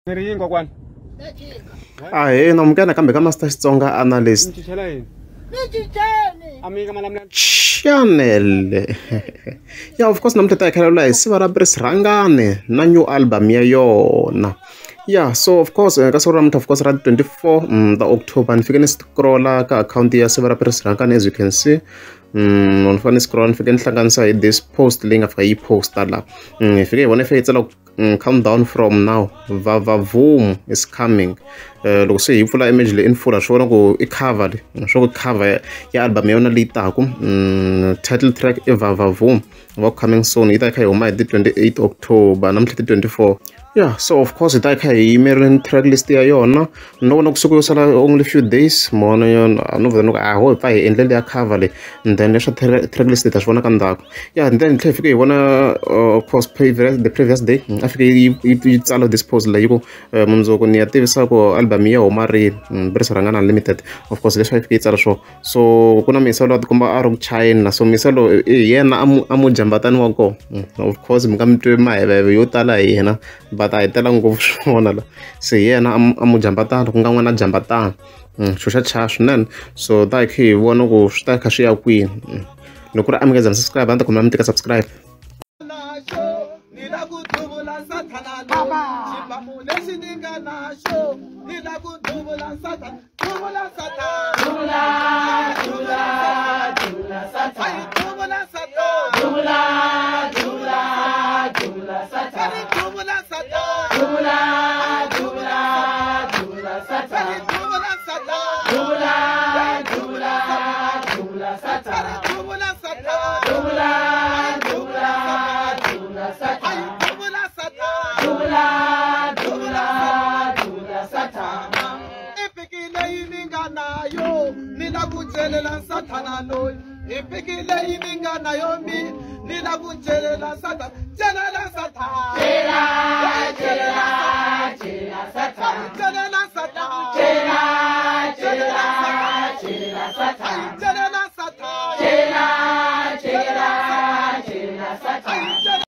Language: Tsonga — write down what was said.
Ni ri yini kokwani? Ahee, namukela nakambe ka Master Xitsonga Analyst Mi cincela yini? A mi nyika malamulele. Channel. Yeah, of course namuntlha ta hi khalavula hi siva ra Prince Rhangani na new album ya yona. Yeah, so of course ka siku ra namuntlha of course ra 24 ta October ni fike ni scrolla ka akhawunti ya siva ra Prince Rhangani as you can see. Ni fane ni scrolla ni fike ni hlanganisa hi this post leyi nga fika yi posta la. Hi fike hi vona yi fike yi tsala countdown from now vavavoom is coming. Loko se hi pfula image leyi in full ha swi vona ku i cover leyi swa ku cover ya album ya yona leyi taku. Title track i vavavoom va coming soon, yi ta yi kha yi huma hi ti 28 October namuntlha ti 24. Yeah, so of course hi ta yi kha hi yimerile track list ya yona. No vona kusuka yo sala only few days mona yona no vhela ni ku a ho hi pfa hi endle leya cover leyi, and then leswa track list hi ta swi vona ka ndzhaku. Yeah, and then hi tlhela hi fika hi vona of course previous, the previous day a fike yi tsala this post leyi ku mundzuku ni ya tivisa ku album ya huma rini, Prince Rhangani Unlimited. Of course leswi a yi fike yi tsala swona. So ku na muyisa loyi a tikomba a ri ku chayeni, so muyisa loyi hi yena a mujambatani wa kona. Of course mi nga mi twi maheveve yo tala hi yena, but a hi tela ngopfu swona la. Se hi yena a mujambatana ku nga n'wana jambatana, xo xa chaya swinene. So ta hi kha hi vona ku swi ta kha swi ya kwini. Loko ku ri a mi nga za mi subscribe, a ni ta kombela mi tika subscribe. Ni la ku duvula sathana loyi, xibamu lexi ni nga na xo, ni la ku duvula sathana, duvula sathana, duvula, duvula, duvula sathana, ayi duvula sathana, duvula, duvula, duvula sathana, ayi duvula sathana, duvula, duvula, duvula sathana, ayi duvula sathana, duvula, duvula, duvula sathana, ayi duvula sathana, duvula, duvula, duvula sathana, ayi duvula sathana, duvula, duvula, duvula sathana. I piki leyi ni nga na yo, ni la ku celela sathana loyi. I piki leyi ni nga na yo mi, ni la ku celela sathana, celela sathana, cela, celela, cela sathana, celela sathana, cela, cela, cela sathana, celela.